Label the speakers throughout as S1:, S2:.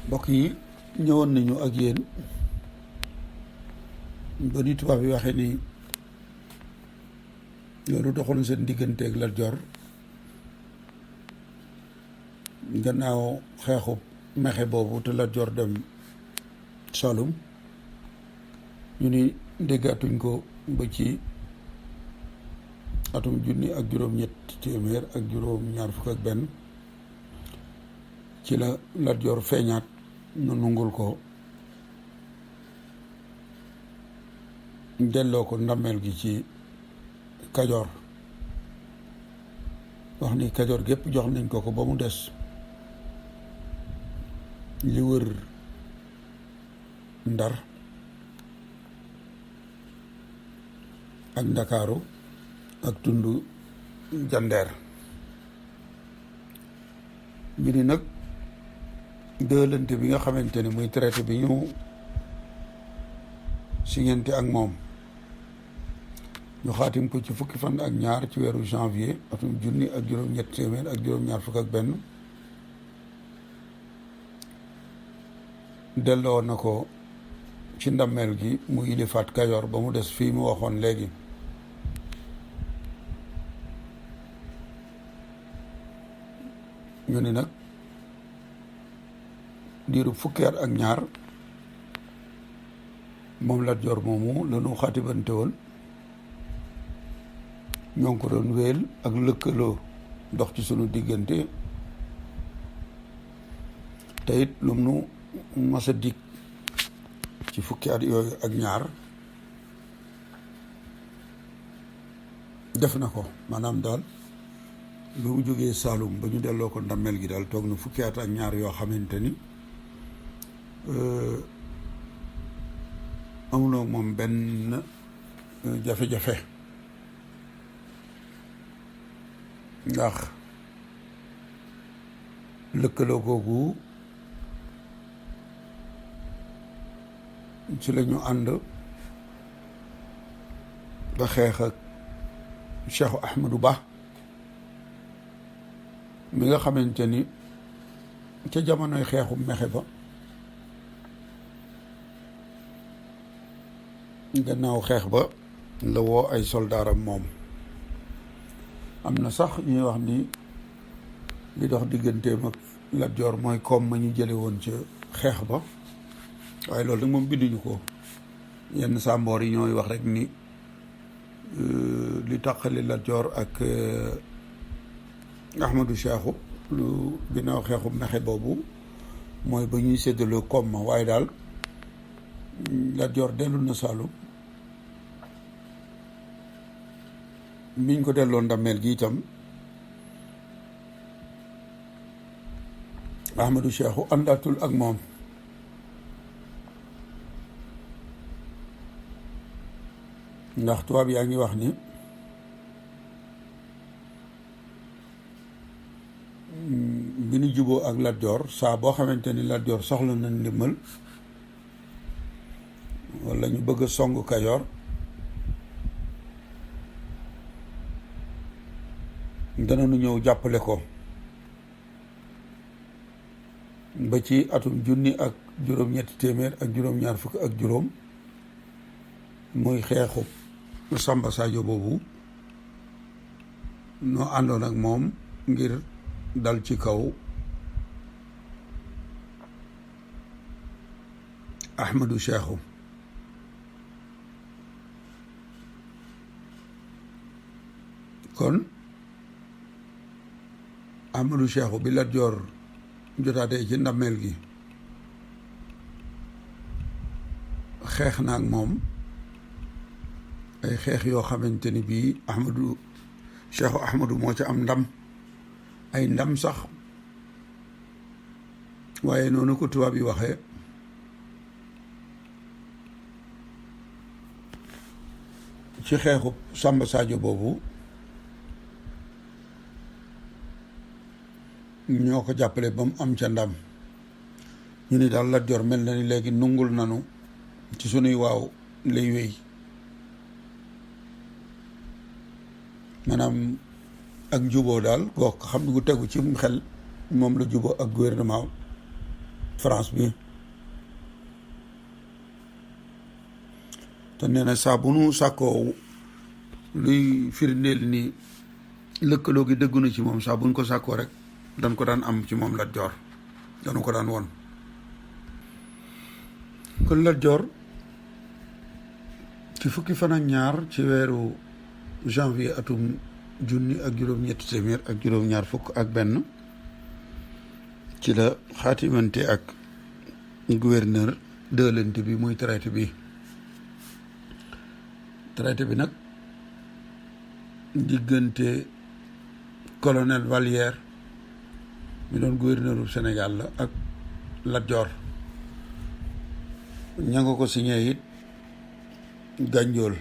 S1: mbokk yi ñëwoon nañu ak yéen ba ni tubaab yi waxee ni loolu doxoon seen digganteeg Lat Joor gannaaw xeexub mexe boobu te Lat Joor dem Saalum ñu ni déggaatuñ ko ba ci atum junni ak juróom-ñett téeméer ak juróom-ñaar fukk ak benn ci la Lat Joor feeñaat nu nungul ko delloo ko ndameel gi ci Kajoor wax ni Kajoor gépp jox nañ ko ba mu des li wër Ndar ak Ndakaaru ak tundu Jandeer ñu ni nag dëlante bi nga xamante ni muy traité bi ñu signante ak moom ñu xaatim ko ci fukki fan ak ñaar ci weeru janvier atum junni ak juróom-ñett téeméer ak juróom-ñaar fukk ak benn delloo na ko ci ndameel gi mu yilifaat Kajoor ba mu des fii mu waxoon léegi ñu ni nag diiru fukki at ak ñaar moom Lat Joor moomu la ñu xaatibante woon ñoo ngi ko doon wéel ak lëkkaloo dox ci sunu diggante te it lu nu mas a dig ci fukki at yooyu ak ñaar def na ko maanaam daal lu mu jógee Saalum ba ñu delloo ko ndameel gi daal toog na fukki at ak ñaar yoo xamante ni amuloo moom benn jafe-jafe ndax lëkkaloo googu ci la ñu ànd ba xeex ak Cheikh Ahmadou Ba mi nga xamante ni ca jamonoy xeexu mexe ba gannaaw xeex ba la woo ay soldaaram moom am na sax ñuy wax ni li dox digganteem ak Lat Joor mooy comme ma ñu jële woon ca xeex ba waaye loolu nag moom binduñu ko yenn sàmboor yi ñooy wax rek ni li taqali Lat Joor ak Ahmadou Cheikhou lu ginnaaw xeexu mexe boobu mooy ba ñuy séddaloo comme ma waaye daal Lat Joor dellu na Saalum miñ ko delloo ndameel gi itam Ahmadou Cheikhou àndaatul ak moom ndax tubaab yaa ngi wax ni bi ñu juboo ak Lat Joor saa boo xamante ni Lat Joor soxla na ndimbal walla ñu bëgg a song Kajoor danañu ñëw jàppale ko ba ci atum junni ak juróom-ñetti téeméer ak juróom-ñaar fukk ak juróom muy xeexu Samba Sadio boobu noo àndoon ak moom ngir dal ci kaw Ahmadou Cheikhou kon Ahmadou Cheikhou bi Lat Joor jotaatee ci ndameel gi xeex na ak moom ay xeex yoo xamante ni bii Cheikhou Ahmadou moo ca am ndam ay ndam sax waaye noonu ko tubaab yi waxee ci xeexu Samba Sadio boobu ñoo ko jàppale ba mu am ca ndam ñu ni daal Lat Joor mel na ni léegi nungul nanu ci sunuy waaw lay wéy maanaam ak juboo daal goo xam ne gu tegu ci xel moom la juboo ak gouvernement France bi te nee na saa bu nu sàkkoo luy firndeel ni lëkkaloo gi dëggu na ci moom, saa buñ ko sàkkoo rek dañ ko daan am ci moom Lat Joor, danu ko daan won. kon Lat Joor ci fukki fan ak ñaar ci weeru janvier atum 1722 ci la xaatimante ak gouverneur Deulente bi muy traité bi nag diggante colonel Vallière mi doon gouverneur bu Sénégal la ak Lat Joor. ña nga ko signé it Gànjool,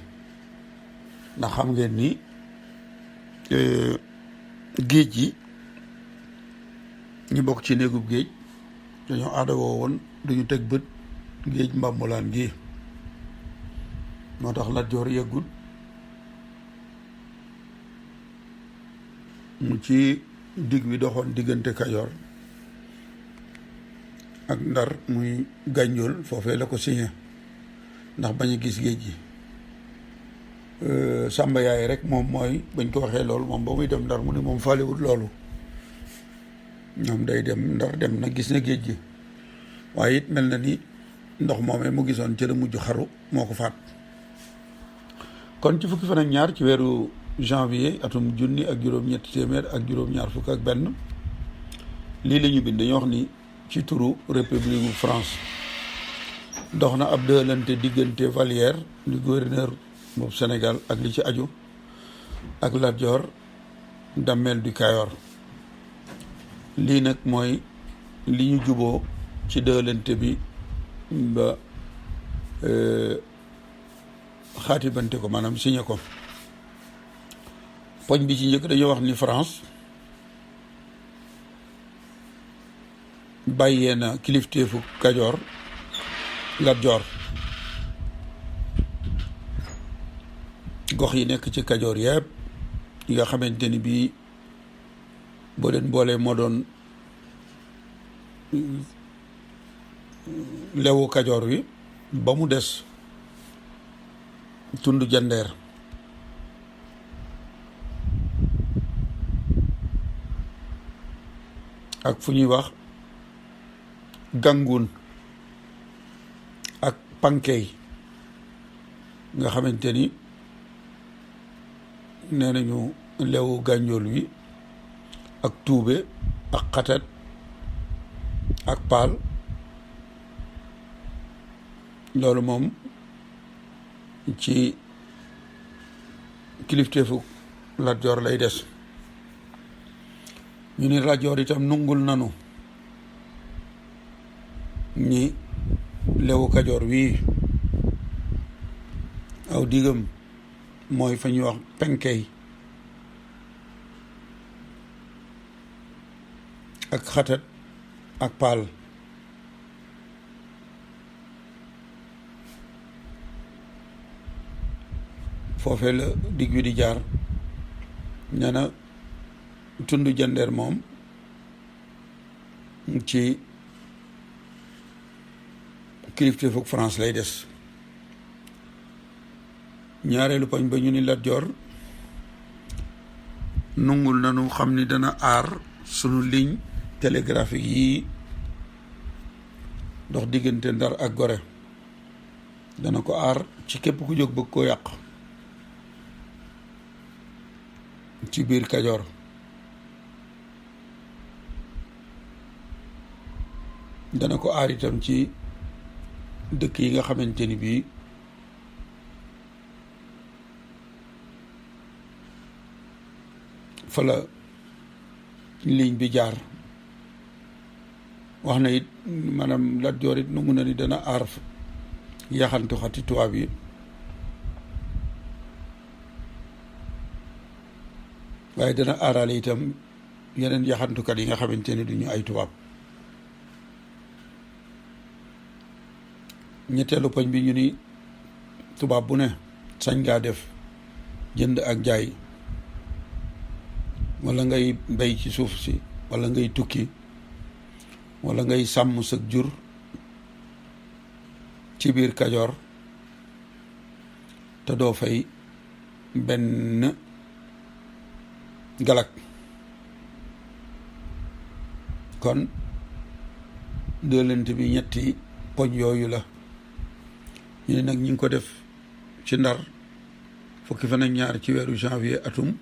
S1: ndax xam ngeen ni géej gi ñu bokk ci néegub géej dañoo aada woo woon duñu teg bët géej Mbambulaan gi, moo tax Lat Joor yëggul mu ci digg bi doxoon diggante Kajoor ak Ndar muy Gànjool, foofee la ko signé ndax bañ a gis géej gi. Samba Yaay rek moom mooy bañ ko waxee loolu moom ba muy dem Ndar mu ne moom faalewut loolu, ñoom day dem Ndar dem na gis na géej gi, waaye it mel na ni ndox moomee mu gisoon ci la mujj xaru moo ko faat. kon ci fukki fan ak ñaar ci weeru janvier atum 1722 lii la ñu bind, dañoo wax ni ci turu république bu France dox na ab dëlante diggante Vallière di gouverneur boobu Sénégal ak li ci aju ak Lat Joor Damel du Kayor. lii nag mooy li ñu juboo ci dëlante bi ba xaatibante ko, maanaam signé ko. poñ bi ci njëkk dañoo wax ni France bàyyee na kilifteefu Kajoor Lat Joor. gox yi nekk ci Kajoor yëpp yi nga xamante ni bii boo leen boolee moo doon lewu Kajoor wi ba mu des tund jandeer ak fu ñuy wax Gangun ak Pankey nga xamante ni nee nañu lewu Gànjool wi ak Tuube ak Xatat ak Paal, loolu moom ci kilifteefu Lat Joor lay des. ñu ni Lat Joor itam nungul nanu ñi lewu Kajoor wii aw digam mooy fa ñuy wax Penkey ak Xatat ak Paal. foofee la digg wi di jaar. nee na tund jandeer moom ci kilifteefu France lay des. ñaareelu poñ ba ñu ni Lat Joor nungul nanu xam ni dana aar sunu ligne télégraphique yi dox diggante Ndar ak Gore, dana ko aar ci képp ku jóg bëgg koo yàq ci biir Kajoor. dana ko aar itam ci dëkk yi nga xamante ni bii fa la ligne bi jaar. wax na it maanaam Lat Joor it nu mun na ni dana aar yaxantu xati tubaab yi waaye dana aarale itam yeneen yaxantukat yi nga xamante ni duñu ay tubaab. ñetteelu poñ bi ñu ni tubaab bu ne sañ ngaa def jënd ak jaay wala ngay bay ci suuf si wala ngay tukki walla ngay sàmm sa jur ci biir Kajoor te doo fay benn galak. kon dëlante bi ñetti poñ yooyu la. ñu ne nag ñi ngi ko def ci Ndar fukki fan ak ñaar ci weeru janvier atum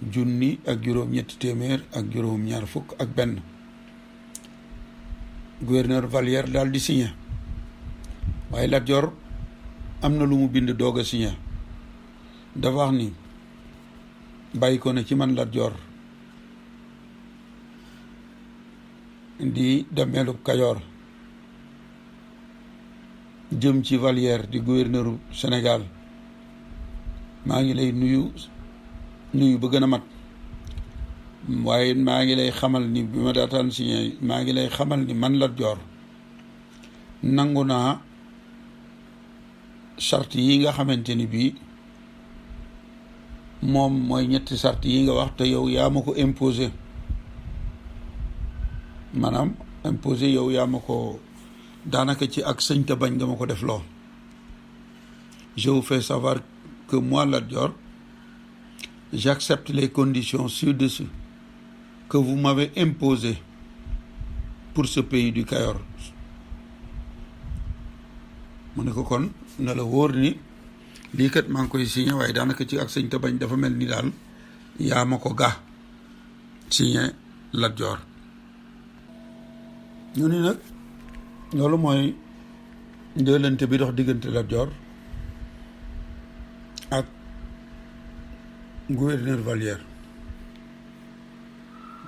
S1: 1961. gouverneur Vallière daal di signé, waaye Lat Joor am na lu mu bind doog a signé. dafa wax ni bàyyi ko ne ci man Lat Joor di dameelub Kajoor jëm ci Vallière di gouverneuru Sénégal, maa ngi lay nuyu ba gën a mat, waaye maa ngi lay xamal ni bi ma daataan signé maa ngi lay xamal ni man Lat Joor nangu naa charte yi nga xamante ni bii moom mooy ñetti charte yi nga wax te yow yaa ma ko imposé, maanaam imposé yow yaa ma ko daanaka ci ak sëñ te bañ nga ma ko def loo. Je vous fais savoir que moi Lat Joor j'accepte les conditions ci-dessus que vous m'avez imposées pour ce pays du Kayor. mu ne ko kon na la wóor ni lii kat maa ngi koy signé, waaye daanaka ci ak sëñ te bañ dafa mel ni daal yaa ma ko ga signé Lat Joor. ñu ni nag loolu mooy ndëlante bi dox diggante Lat Joor ak gouverneur Vallière.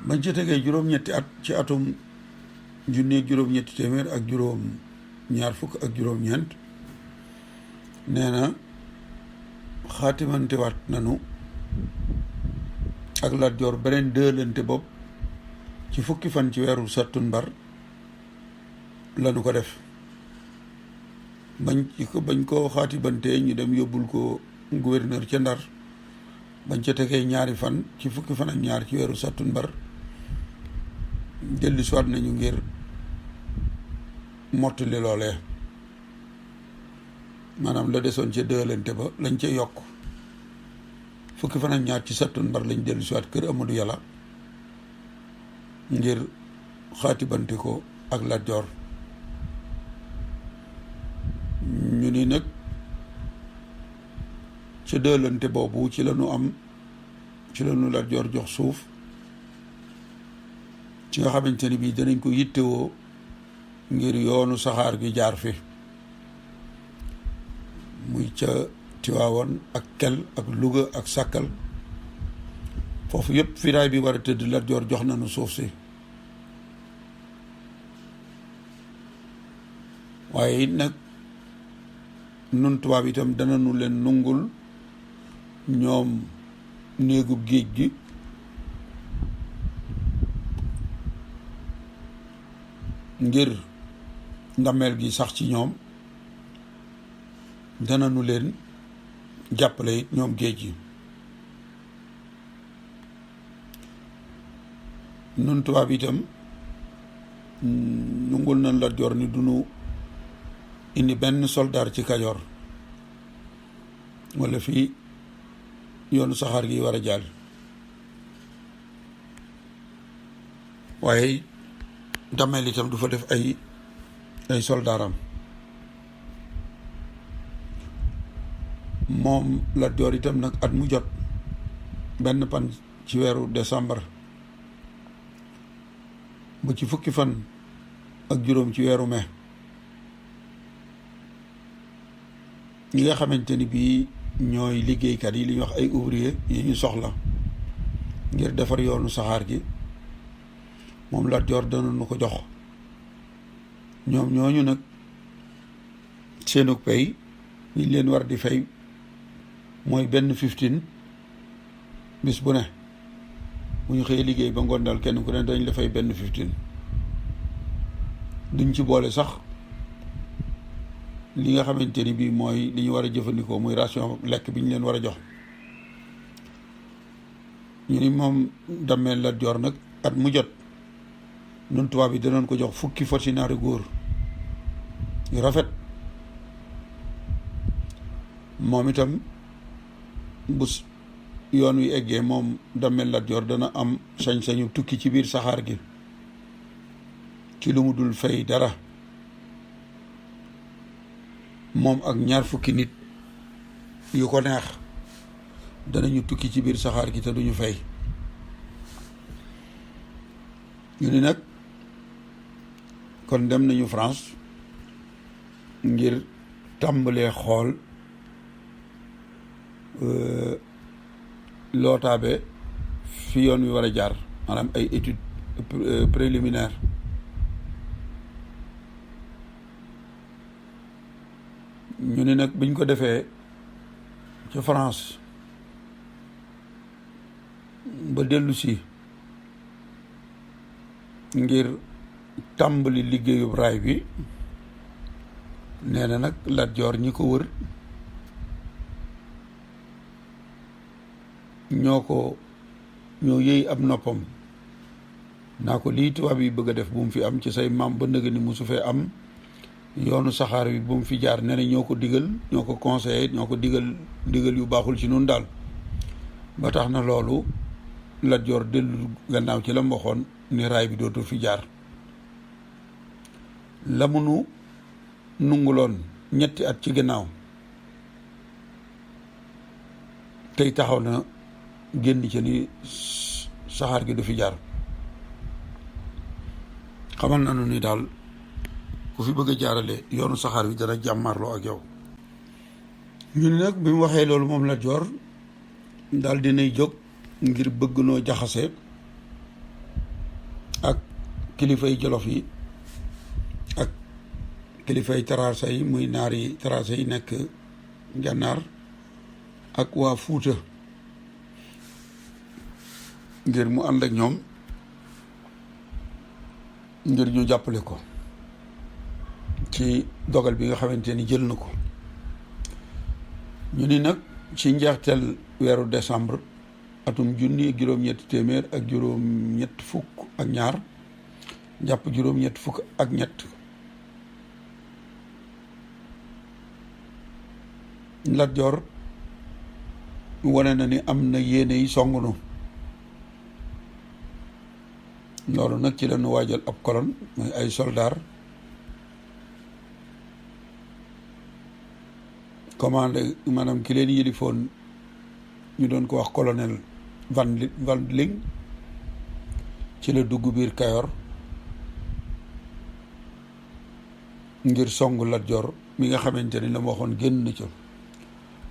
S1: bañ ci tegee juróom-ñetti at ci atum 1900 ak juróom-ñaar fukk ak juróom-ñeent, nee na xaatimantewaat nanu ak Lat Joor beneen dëlante bopp ci fukki fan ci weeru sattumbar lanu ko def. bañ ko xaatibantee ñu dem yóbbul ko gouverneur ca Ndar, bañ ca tegee ñaari fan ci fukki fan ak ñaar ci weeru sattumbar dellu siwaat nañu ngir mottali loolee, maanaam la desoon ca dëlante ba lañ ca yokk. fukki fan ak ñaar ci sattumbar lañ dellu siwaat kër Amadou Yàlla ngir xaatibante ko ak Lat Joor. ñu ni nag ca dëlante boobu ci la ñu Lat Joor jox suuf ci nga xamante ni bii danañ ko yittewoo ngir yoonu saxaar gi jaar fi, muy ca Tiwaawan ak Kel ak Louga ak Sàkkal. foofu yëpp fi raay bi war a tëdd Lat Joor jox nañu suuf si. waaye it nag nun tubaab itam danañu leen nungul ñoom néegub géej gi ngir ndameel gi sax ci ñoom, danañu leen jàppale it ñoom géej gi. nun tubaab itam nungul nañ Lat Joor ni duñu indi benn soldaar ci Kajoor walla fii yoonu saxaar gi war a jàll. waaye dameel itam du fa def ay soldaaram. moom Lat Joor itam nag at mu jot benn pan ci weeru décembre ba ci fukki fan ak juróom ci weeru mai, ñi nga xamante ni bii ñooy liggéeykat yi li ñuy wax ay ouvrier yi ñu soxla ngir defar yoonu saxaar gi, moom Lat Joor dana nu ko jox. ñoom ñooñu nag seenu pay ñi leen war di fay mooy benn 15 bis bu ne, bu ñu xëyee liggéey ba ngoon daal kenn ku ne dañ la fay benn 15. duñ ci boole sax li nga xamante ni bii mooy li ñu war a jëfandikoo muy ration lekk bi ñu leen war a jox. ñu ni moom dammeel Lat Joor nag at mu jot nun tubaab yi danoon ko jox fukki fasi naari góor yu rafet. moom itam bu yoon wi eggee moom Damel Lat Joor dana am sañ-sañu tukki ci biir saxaar gi ci lu mu dul fay dara, moom ak ñaar fukki nit yu ko neex danañu tukki ci biir saxaar gi te duñu fay. ñu ni nag kon dem nañu France ngir tàmbalee xool lootaabe fi yoon wi war a jaar, maanaam ay études préliminaires. ñu ni nag biñ ko defee ca France ba dellu si ngir tàmbali liggéeyub raay bi, nee na nag Lat Joor ñi ko wër ñoo yëy ab noppam naa ko lii tubaab yi bëgg a def bu mu fi am ci say maam ba nëgë ni musu fee am, yoonu saxaar bi bu mu fi jaar. nee na ñoo ko digal, ñoo ko conseillé, ñoo ko digal yu baaxul ci nun daal. ba tax na loolu Lat Joor dellu gannaaw ci la mu waxoon ni raay bi dootul fi jaar. la mu nu nunguloon ñetti at ci gannaaw tey taxaw na génn ci ni saxaar gi du fi jaar. xamal na nu ni daal ku fi bëgg a jaarale yoonu saxaar bi dana jàmmarloo ak yow. ñu ni nag bi mu waxee loolu moom Lat Joor daal dinay jóg ngir bëgg noo jaxase ak kilifay Jolof yi ak kilifay Taraasa yi, muy naari Taraasa yi nekk Gànnaar, ak waa Fuuta, ngir mu ànd ak ñoom ngir ñu jàppale ko ci dogal bi nga xamante ni jël na ko. ñu ni nag ci njeexteel weeru décembre atum 1900 ak juróom-ñett fukk ak ñaar jàpp juróom-ñett fukk ak ñett Lat Joor wane na ni am na yéene yi songunu. loolu nag ci la ñu waajal ab colonne, mooy ay soldaar commandé, maanaam ki leen yilifoon ñu doon ko wax colonel Van Ling, ci la dugg biir Kayoor ngir song Lat Joor mi nga xamante ni la ma waxoon génn na ca.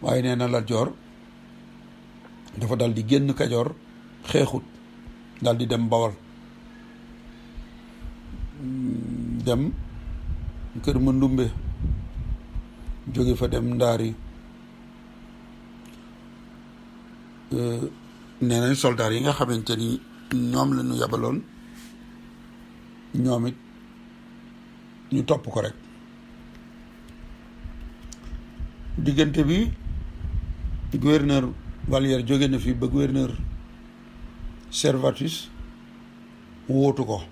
S1: waaye nee na Lat Joor dafa dal di génn Kajoor, xeexut, dal di dem Bawol, dem Kër Mandumbe, jóge fa dem Ndaari. nee nañ soldaar yi nga xamante ni ñoom la ñu yabaloon ñoom it ñu topp ko rek. diggante bi gouverneur Vallière jóge na fi ba gouverneur Servatus wóotu ko.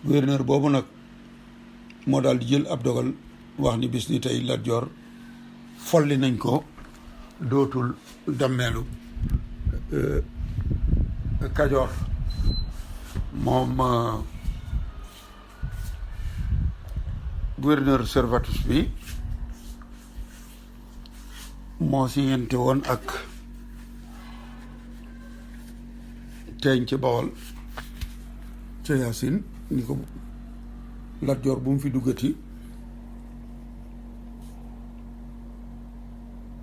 S1: gouverneur boobu nag moo daal di jël ab dogal wax ni bis ni tey Lat Joor folli nañ ko, dootul dammeelu Kajoor. moom gouverneur Servatus bi moo siñente woon ak teeñ ci Bawol ca Yaasin ni ko Lat Joor bu mu fi duggati,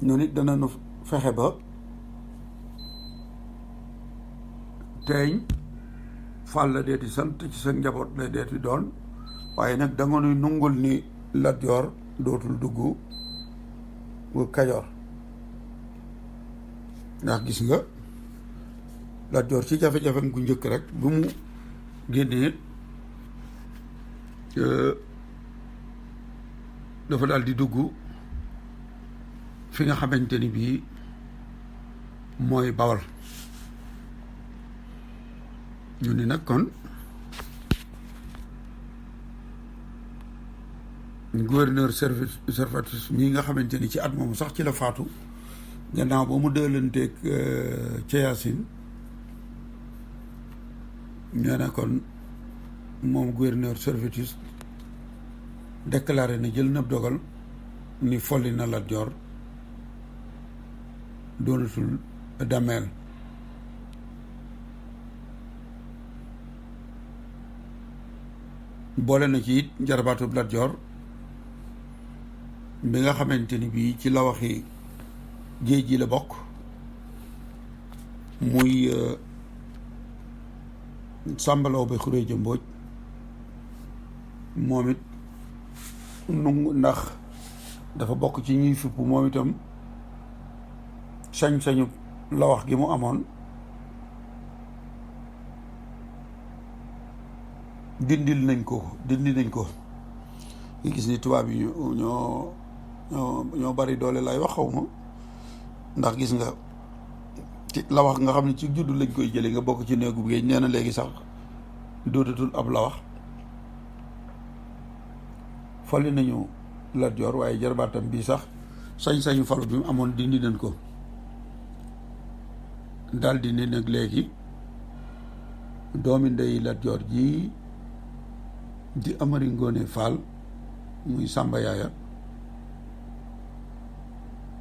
S1: noonu it dana nu fexe ba teeñ Fall la deeti sant, ci sa njaboot lay deeti doon, waaye nag da nga nuy nungul ni Lat Joor dootul dugg Kajoor. ndax gis nga Lat Joor ci jafe-jafe gu njëkk rek bu mu génnee dafa daal di dugg fi nga xamante ni bii mooy Bawol. ñu ni nag kon gouverneur Servatus mii nga xamante ni ci at moomu sax ci la faatu gannaaw ba mu dëlanteeg ca Yaasin ñoo ne kon moom gouverneur Servatus déclaré na jël na dogal ni folli na Lat Joor doonatul dameel. boole na ci it njarabaatub Lat Joor bi nga xamante ni bii ci la waxi géej gi la bokk muy sàmbalaw ba Xureeja Mbooj moom it nungu ndax dafa bokk ci ñuy fipp moom itam sañ-sañu la wax gi mu amoon dindi nañ ko nga gis ni tubaab yi ñoo bari doole lay wax xaw ma ndax gis nga ci la wax nga xam ne ci juddu lañ koy jële nga bokk ci néegu géej nee na léegi sax dootatul ab la wax fali nañu Lat Joor waaye jarbaatam bii sax sañ-sañu falu bi mu amoon dindi nañ ko daldi ni nag léegi doomi ndey Lat Joor ji di Amari Ngoone Faal muy Sàmba Yaaya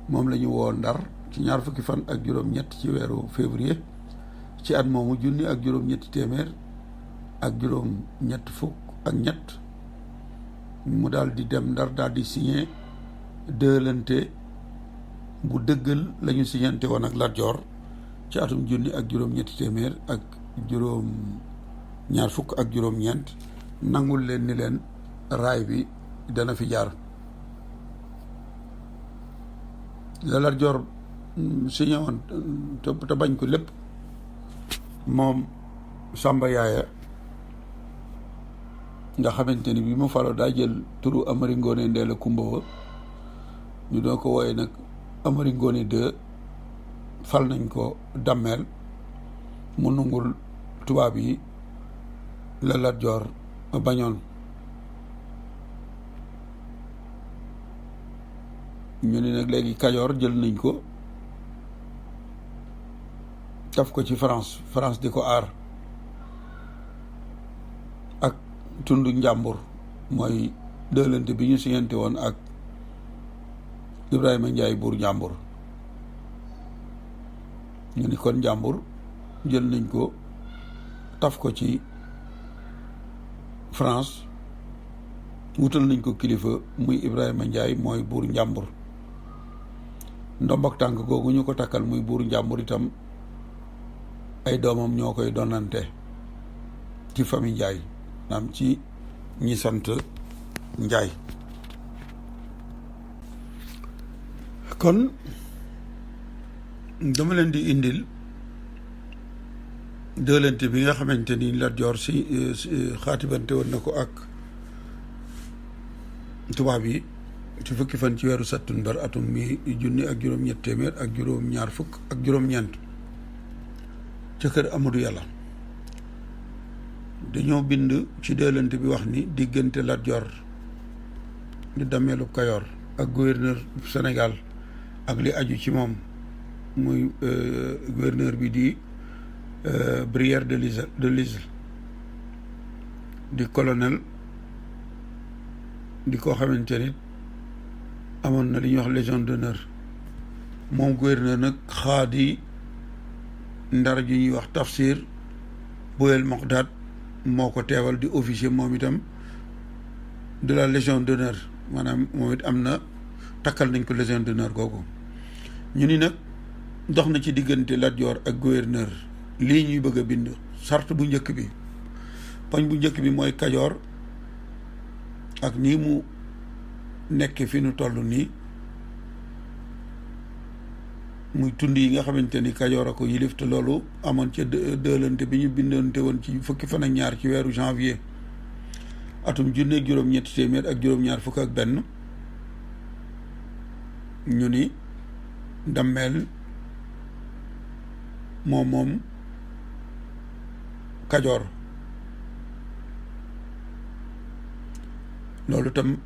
S1: moom la ñu woo Ndar ci 20 fan ak juróom-ñett ci weeru février ci at moomu 1,7 ak juróom-ñett fukk ak ñett mu daal di dem Ndar daal di signé dëlante bu dëggal la ñu signante woon ak Lat Joor ci atum 1,7 ak juróom-ñaar fukk ak juróom-ñeent nangul leen ni leen raay bi dana fi jaar. la Lat Joor signé woon te bañ ko lépp moom Sàmba Yaaya nga xamante ni bi mu faloo daa jël turu Amari Ngoone Ndeela Kumba wa ñu doon ko wooye nag Amari Ngoone de fal nañ ko dammeel mu nungul tubaab yi la Lat Joor bañoon. ñu ni nag léegi Kajoor jël nañ ko taf ko ci France di ko aar ak tundu njàmbur mooy dëlante bi ñu siñante woon ak Ibrahima Njaay buur njàmbur. ñu ni kon njàmbur jël nañ ko taf ko ci France wutal nañ ko kilifa muy Ibrahima Njaay mooy buur njàmbur. ndombak tànk googu ñu ko takkal muy buur njàmbur itam ay doomam ñoo koy donante ci famille Njaay naam ci ñi sant Njaay. kon dama leen di indil dëlante bi nga xamante ni Lat Joor si xaatibante woon na ko ak tubaab yi ci 20 fan ci weeru sattumbar atum mi 1,7 ak juróom-ñaar fukk ak juróom-ñeent ca kër Amadou Yàlla. dañoo bind ci dëlante bi wax ni diggante Lat Joor di dameelu Kayoor ak gouverneur Sénégal ak li aju ci moom muy gouverneur bi di Brière de l'Isle di colonel di ko xamante ni amoon na li ñuy wax légion d'honneur. moom gouverneur nag xaadi Ndar ji ñuy wax Tafsir Boyel Moxdaat moo ko teewal di officier moom itam de la légion d'honneur maanaam moom it am na takkal nañ ko légion d'honneur googu. ñu ni nag dox na ci diggante Lat Joor ak gouverneur lii ñuy bëgg a bind charte bu njëkk bi poñ bu njëkk bi mooy Kajoor ak nii mu nekk fi nu toll nii muy tund yi nga xamante ni Kajoor a ko yilif te loolu amoon ca dëlante bi ñu bindoonte woon ci 20 fan ak ñaar ci weeru janvier atum 1,7 ak juróom-ñaar fukk ak benn ñu ni dammeel moom Kajoor loolu tam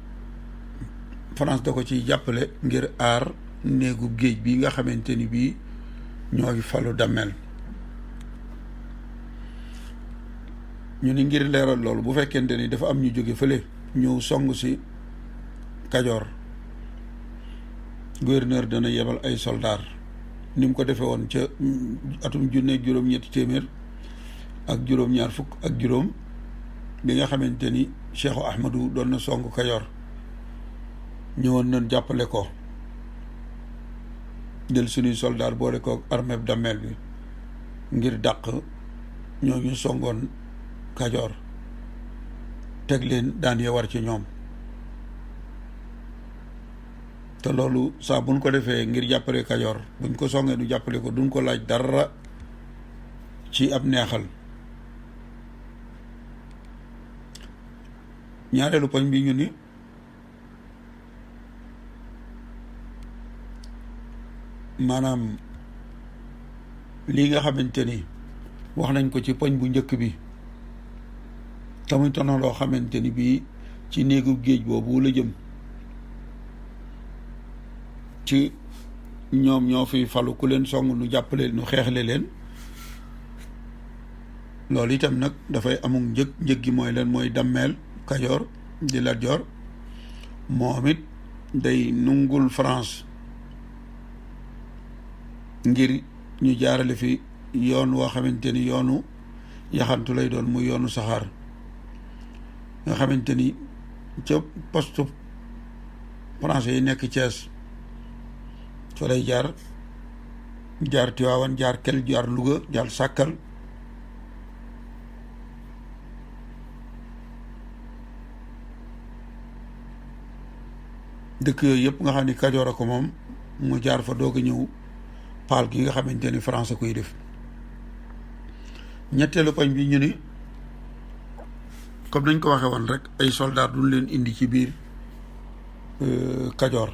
S1: France da ko ciy jàppale ngir aar néegu géej bi nga xamante ni bii ñooy falu Damel. ñu ni ngir leeral loolu bu fekkente ni dafa am ñu jóge fële ñëw song si Kajoor, gouverneur dana yebal ay soldaar ni mu ko defee woon ca atum junne juróom-ñetti téeméer ak juróom-ñaar fukk ak juróom bi nga xamante ni Cheikhu Ahmadou doon na song Kajoor. ñëwoon nañ jàppale ko jël suñuy soldaar boole ko armée Damel bi ngir dàq ñooñu songoon Kajoor, teg leen daan ya war ci ñoom. te loolu saa buñ ko defee ngir jàppale Kajoor, buñ ko songee du jàppale ko duñ ko laaj dara ci ab neexal. ñaareelu poñ bi ñu ni maanaam lii nga xamante ni wax nañ ko ci poñ bu njëkk bi tamuy tono loo xamante ni bii ci néegu géej boobu la jëm ci ñoom ñoo fi falu ku leen song nu jàppale nu xeexle leen. loolu itam nag dafay amul njëg gi mooy leen mooy Damel Kajoor di Lat Joor moom it day nungul France ngir ñu jaarale fi yoon woo xamante ni yoonu yaxantu lay doon muy yoonu saxaar nga xamante ni ca poste français yi nekk Thiès fa lay jaar Tiwaawan, jaar Kel, jaar Louga, jaar Sàkkal, dëkk yooyu yëpp nga xam ni Kajoor a ko moom mu jaar fa doog a ñëw paal gi nga xamante ni France koy def. ñetteelu poñ bi ñu ni comme nañ ko waxee woon rek ay soldat duñ leen indi ci biir Kajoor,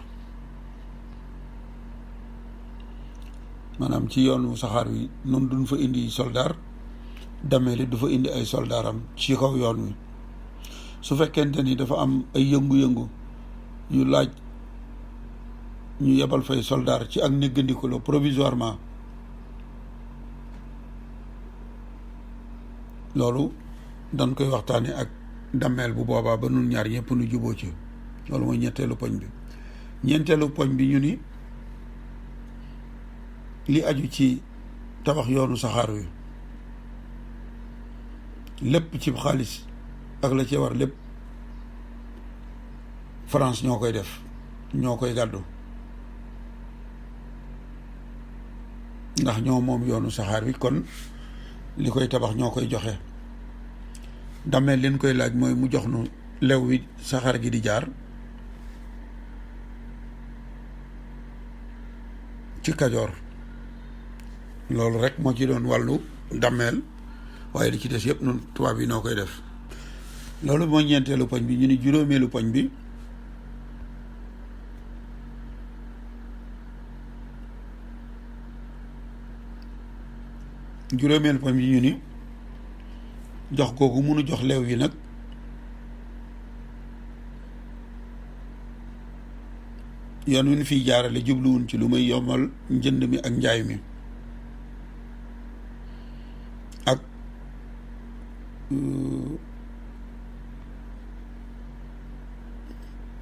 S1: maanaam ci yoonu saxaar wi noonu duñ fa indi soldat, Damel du fa indi ay soldaaram ci kaw yoon wi. su fekkente ni dafa am ay yëngu-yëngu yu laaj ñu yebal fay soldat ci ak néggandiku la provisoirement, loolu dañ koy waxtaane ak Damel bu boobaa ba nun ñaar ñëpp nu juboo ci. loolu mooy ñetteelu poñ bi. ñeenteelu poñ bi ñu ni li aju ci tabax yoonu saxaar wi lépp ci xaalis ak la ci war lépp France ñoo koy def, ñoo koy gàddu, ndax ñoo moom yoonu saxaar wi, kon li koy tabax ñoo koy joxe. Damel leen koy laaj mooy mu jox nu lew wi saxaar gi di jaar ci Kajoor. loolu rek moo ci doon wàllu Damel, waaye li ci des yëpp nun tubaab yi noo koy def. loolu mooy ñeenteelu poñ bi. ñu ni juróomeelu poñ bi ñu ni jox googu munu jox leew yi nag yoon wi ñu fiy jaarale jubluwun ci lu may yombal njënd mi ak njaay mi ak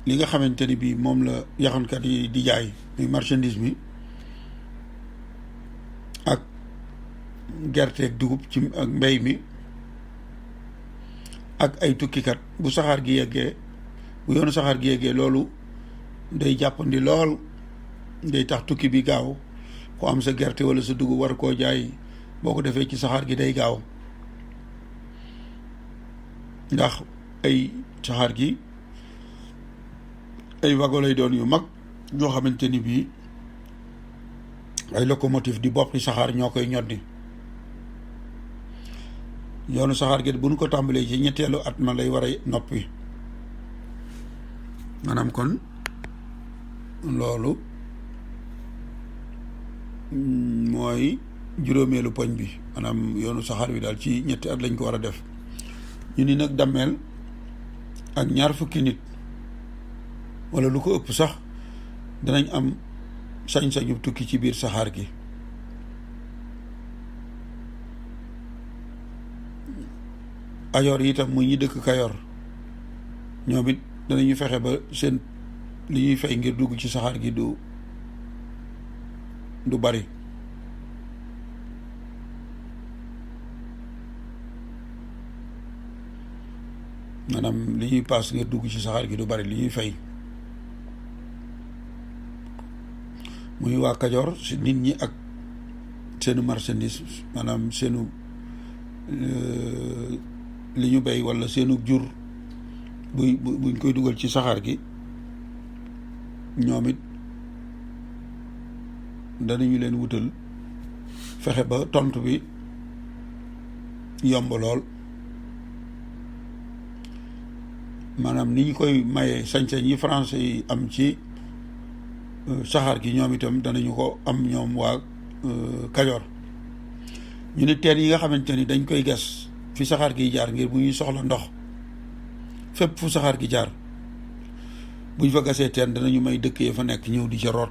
S1: li nga xamante ni bii moom la yaxankat yi di jaay muy marchandise mi ak gerte ak dugub ci ak mbay mi ak ay tukkikat. bu saxaar gi yeggee, bu yoonu saxaar gi yeggee, loolu day jàppandi lool, day tax tukki bi gaaw. ku am sa gerte wala sa dugub war koo jaay, boo ko defee ci saxaar gi day gaaw, ndax ay saxaar gi ay wago lay doon yu mag yoo xamante ni bii ay locomotive di boppi saxaar ñoo koy ñoddi. yoonu saxaar gi bu ñu ko tàmbalee ci ñetteelu at ma lay war a noppi. maanaam kon loolu mooy juróomeelu poñ bi. maanaam yoonu saxaar bi daal ci ñetti at lañ ko war a def. ñu ni nag Damel ak 20 nit wala lu ko ëpp sax danañ am sañ-sañu tukki ci biir saxaar gi. ayoor yi itam muy ñi dëkk Kayoor ñoom it danañu fexe ba seen li ñuy fay ngir dugg ci saxaar gi du bari. maanaam li ñuy paas ngir dugg ci saxaar gi du bari li ñuy fay. muy waa Kajoor si nit ñi ak seenu marchandise, maanaam seenu li ñu béy walla seenu jur buñ koy dugal ci saxaar gi, ñoom it danañu leen wutal fexe ba tontu bi yomb lool. maanaam ni ñu koy mayee sañ-sañ yi français yi am ci saxaar gi, ñoom itam danañu ko am ñoom waa Kajoor. ñu ne teen yi nga xamante ni dañ koy gas fi saxaar gi jaar ngir bu ñuy soxla ndox, fépp fu saxaar gi jaar buñ fa gasee teen danañu may dëkk ya fa nekk ñëw di ca root.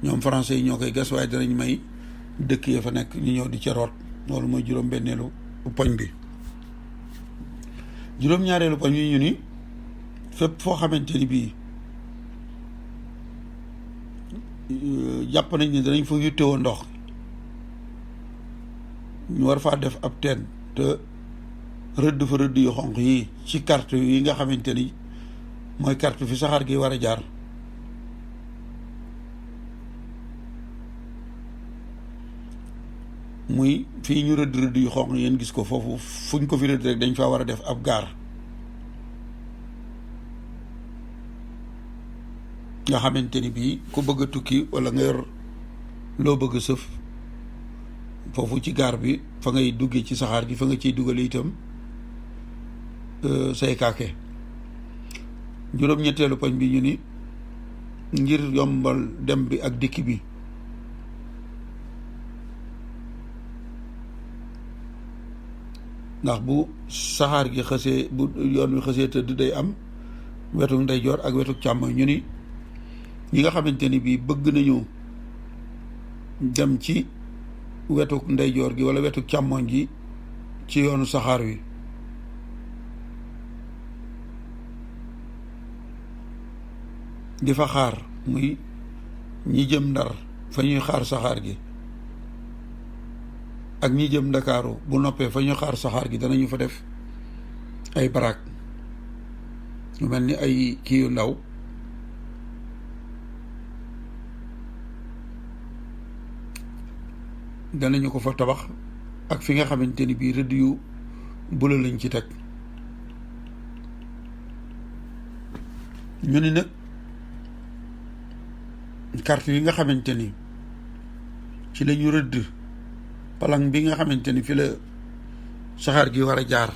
S1: ñoom français yi ñoo koy gas, waaye danañ may dëkk ya fa nekk ñu ñëw di ca root. loolu mooy juróom-benneelu poñ bi. juróom-ñaareelu poñ yi ñu ni fépp foo xamante ni bii jàpp nañ ne danañ fa yittewoo ndox, ñu war faa def ab teen te rëdd fa rëdd yu xonq yi ci carte yi nga xamante ni mooy carte fi saxaar gi war a jaar. muy fii ñu rëdd rëdd yu xonq yéen gis ko foofu, fuñ ko fi rëdd rek dañ faa war a def ab gaar nga xamante ni bii ku bëgg a tukki walla nga yor loo bëgg a sëf foofu ci gaar bi fa ngay duggee ci saxaar gi, fa nga ciy duggale itam say kaake. juróom-ñetteelu poñ bi ñu ni ngir yombal dem bi ak dikk bi, ndax bu saxaar gi xësee, bu yoon wi xësee tëdd day am wetu ndeyjoor ak wetu càmmoñ. ñu ni ñi nga xamante ni bii bëgg nañu dem ci wetu ndeyjoor gi walla wetu càmmoñ gi ci yoonu saxaar wi, di fa xaar, muy ñi jëm Ndar fa ñuy xaar saxaar gi ak ñi jëm Ndakaaru bu noppee fa ñuy xaar saxaar gi, danañu fa def ay baraak lu mel ni ay kii yu ndaw danañu ko fa tabax ak fi nga xamante ni bii rëdd yu bula lañ ci teg. ñu ni nag carte yi nga xamante ni ci la ñu rëdd palang bi nga xamante ni fi la saxaar gi war a jaar,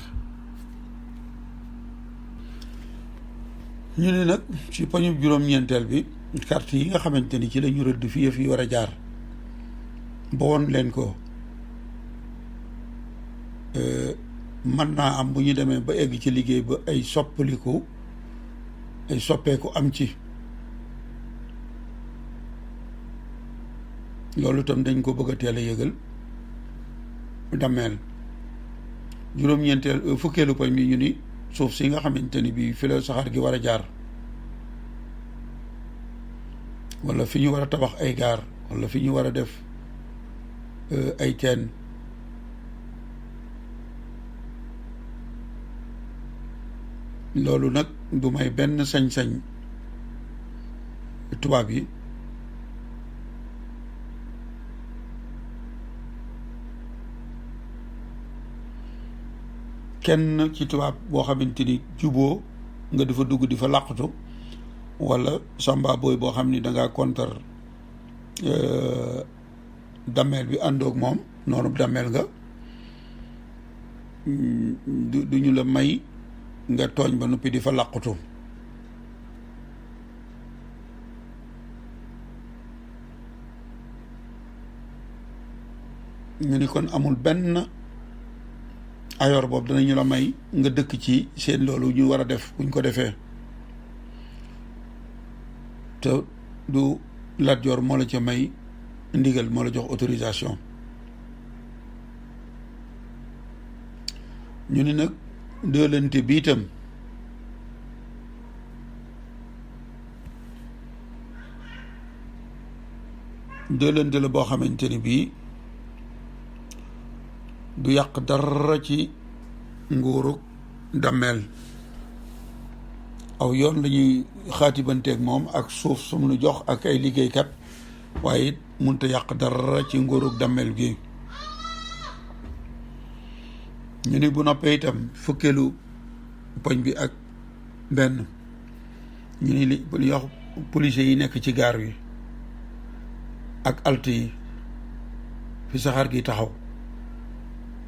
S1: ñu ni nag ci poñub juróom-ñeenteel bi carte yi nga xamante ni ci la ñu rëdd fi yëf yi war a jaar ba woon leen ko, mën naa am bu ñu demee ba egg ci liggéey ba ay soppaliku, ay soppeeku am ci. loolu itam dañ ko bëgg a teel a yëgal dammeel. juróom-ñeenteel fukkeelu poñ bi ñu ni suuf si nga xamante ni bii fi la saxaar gi war a jaar, walla fi ñu war a tabax ay gaar, walla fi ñu war a def ay teen, loolu nag du may benn sañ-sañ tubaab yi kenn ci tubaab boo xamante ni juboo nga di fa dugg di fa làqatu, walla samba booy boo xam ni dangaa kontar dammeel bi àndoog moom noonu dammeel nga, du ñu la may nga tooñ ba noppi di fa làqatu. ñu ni kon amul benn ayoor boobu danañu la may nga dëkk ci seen loolu ñu war a def. buñ ko defee te du Lat Joor moo la ca may ndigal, moo la jox autorisation. ñu ni nag dëlante bi itam dëlante la boo xamante ni bii du yàq dara ci nguurug Damel. aw yoon la ñuy xaatibanteeg moom ak suuf sum nu jox ak ay liggéeykat, waaye it mënut a yàq dara ci nguurug Damel gi. ñu ni bu noppee itam fukkeelu poñ bi ak benn, ñu ni li wax policiers yi nekk ci gaar wi ak alt yi fi saxaar gi taxaw,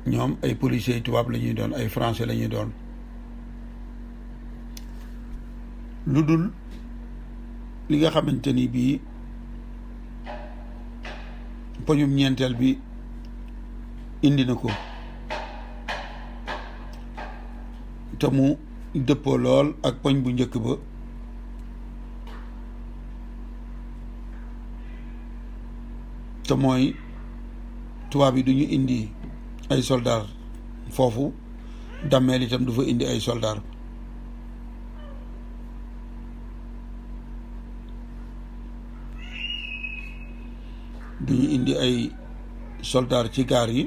S1: ñoom ay policiers yi tubaab la ñuy doon, ay français la ñuy doon. lu dul li nga xamante ni bii poñum ñeenteel bi indi na ko te mu dëppoo lool ak poñ bu njëkk ba, te mooy tubaab yi du ñu indi ay soldaar foofu, Damel itam du fa indi ay soldaar. du ñu indi ay soldaar ci gaar yi,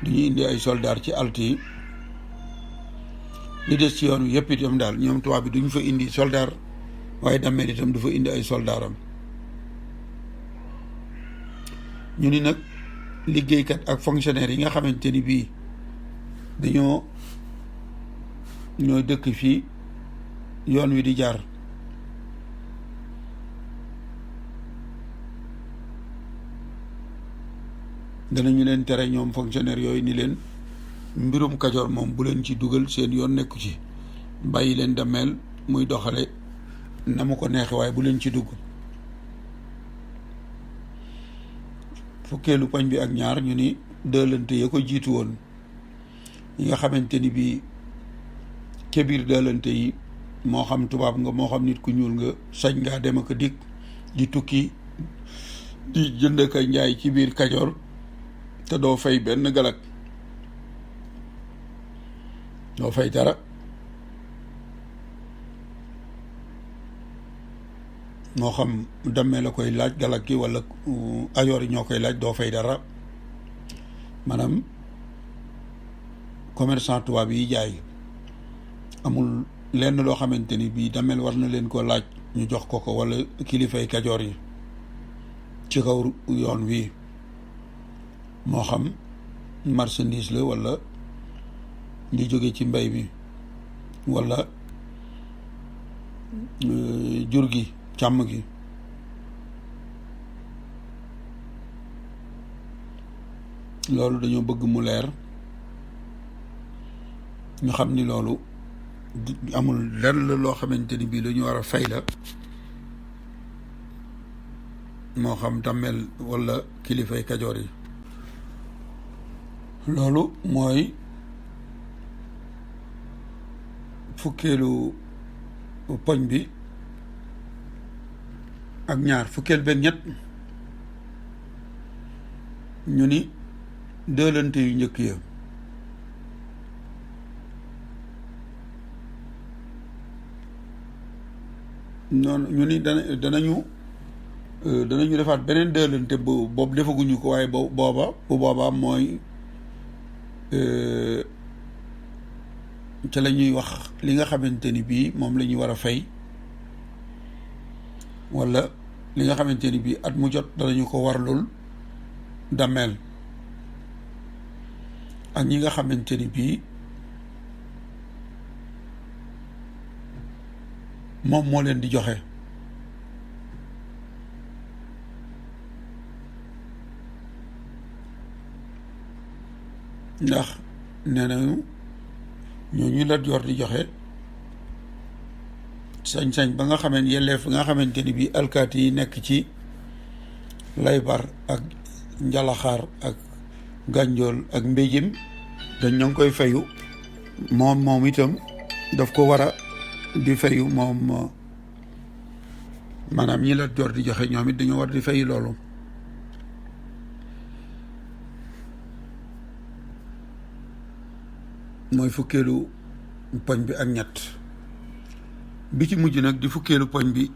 S1: du ñu indi ay soldaar ci alt yi, li des ci yoon wi yëpp itam daal ñoom tubaab bi duñ fa indi soldaar, waaye Damel itam du fa indi ay soldaaram. ñu ni nag liggéeykat ak fonctionnaire yi nga xamante ni bii ñooy dëkk fii yoon wi di jaar, danañu leen tere ñoom fonctionnaire yooyu ni leen mbirum Kajoor moom bu leen ci dugal seen yoon nekku ci, bàyyi leen Damel muy doxale na mu ko neexe, waaye bu leen ci dugg. fukkeelu poñ bi ak ñaar, ñu ni dëlante ya ko jiitu woon yi nga xamante ni bii ca biir dëlante yi, moo xam tubaab nga moo xam nit ku ñuul nga, sañ ngaa dem ak dikk di tukki di jënd ak njaay ci biir Kajoor te doo fay benn galak, doo fay dara. moo xam Damel la koy laaj galak gi wala ayoor yi ñoo koy laaj, doo fay dara. maanaam commerçant tubaab yi jaay amul lenn loo xamante ni bii Damel war na leen ko laaj ñu jox ko ko, wala kilifay Kajoor yi ci kaw yoon wi, moo xam marchandise la wala li jóge ci mbay mi wala jur gi, càmm gi. loolu dañoo bëgg mu leer, ñu xam ni loolu amul lenn loo xamante ni bii lu ñu war a fay la, moo xam Damel wala kilifay Kajoor yi. loolu mooy fukkeelu poñ bi ak ñaar. fukkeel benn ñett, ñu ni dëlante yu njëkk ya noonu, ñu ni danañu defaat beneen dëlante boobu defaguñu ko, waaye bu boobaa mooy ca la ñuy wax li nga xamante ni bii moom la ñuy war a fay, wala li nga xamante ni bii at mu jot danañu ko warlul Damel, ak ñi nga xamante ni bii moom moo leen di joxe. ndax nee nañu ñooñu Lat Joor di joxe sañ-sañ ba nga xamante yelleef nga xamante ni bii alkaati yi nekk ci Laybar ak Njalaxaar ak Gànjool ak Mbéjim dañ ñoo ngi koy fayu, moom itam daf ko war a di fayu moom maanaam ñi Lat Joor di joxe ñoom it dañoo war di fay loolu. mooy fukkeelu poñ bi ak ñett bi ci mujj nag di fukkeelu poñ bi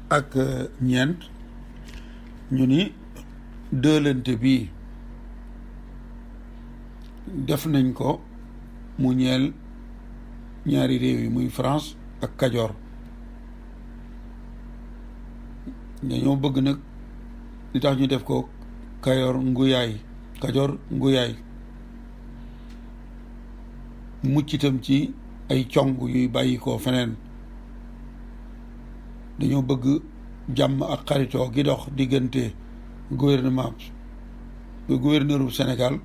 S1: ak ñeent ñu ni dëlante bi def nañ ko mu ñeel ñaari réew yi muy France ak Kajoor. dañoo bëgg nag li tax ñu def ko Kajoor Nguyaay mucc itam ci ay cong yuy bàyyi ko feneen. dañoo bëgg jàmm ak xaritoo gi dox diggante gouverneur bu Sénégal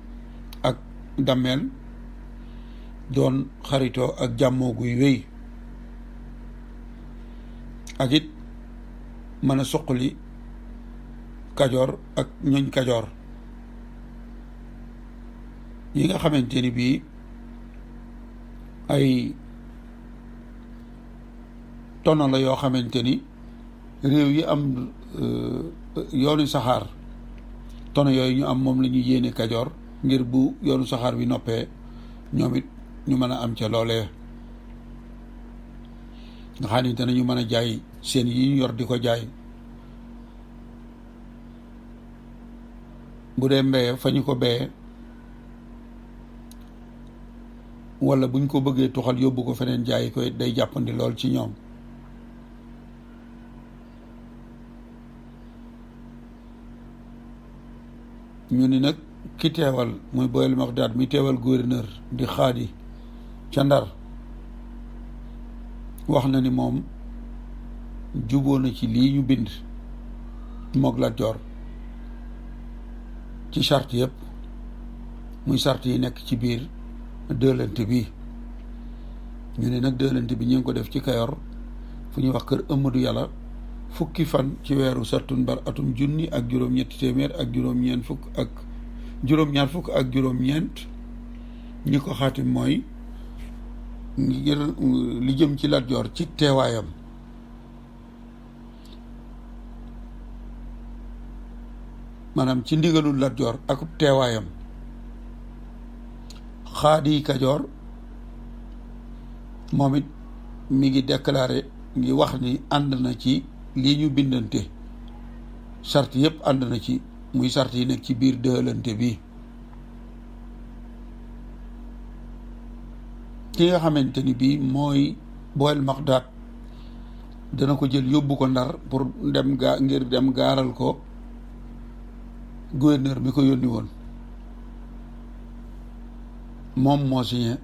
S1: ak Damel doon xaritoo ak jàmmoo guy wéy, ak it mën a suqali Kajoor ak ñoñ Kajoor yi nga xamante ni bii ay tono la yoo xamante ni réew yi am yoonu saxaar tono yooyu ñu am moom la ñu yéene Kajoor ngir bu yoonu saxaar bi noppee ñoom it ñu mën a am ca loolee nga xam ne danañu mën a jaay seen yi ñu yor di ko jaay. bu dee mbéye fa ñu ko béyee wala buñ ko bëggee tuxal yóbbu ko feneen jaay ko day jàppandi lool ci ñoom. ñu ni nag ki teewal muy Boyel Maxdaat mi teewal gouverneur di Xaadi ca Ndar wax na ni moom juboo na ci lii ñu bind moog Lat Joor ci charte yëpp muy charte yi nekk ci biir dëlante bi. ñu ne nag dëlante bi ñu ngi ko def ci Kayoor fu ñuy wax kër Ëmmadu Yàlla fukki fan ci weeru Sattumbar atum junni ak juróom-ñetti téeméer ak juróom-ñeent fukk ak juróom-ñaar fukk ak juróom-ñeent. ñi ko xaatim mooy ngir li jëm ci Lat Joor ci teewaayam maanaam ci ndigalul Lat Joor ak teewaayam. Xaadi Kajoor moom it mi ngi déclaré ngi wax ni ànd na ci lii ñu bindante charte yëpp ànd na ci muy charte yi nekk ci biir dëlante bi. ki nga xamante ni bii mooy Boyel Maxdaat dana ko jël yóbbu ko Ndar pour ngir dem gaaral ko gouverneur bi ko yónni woon. moom moo signé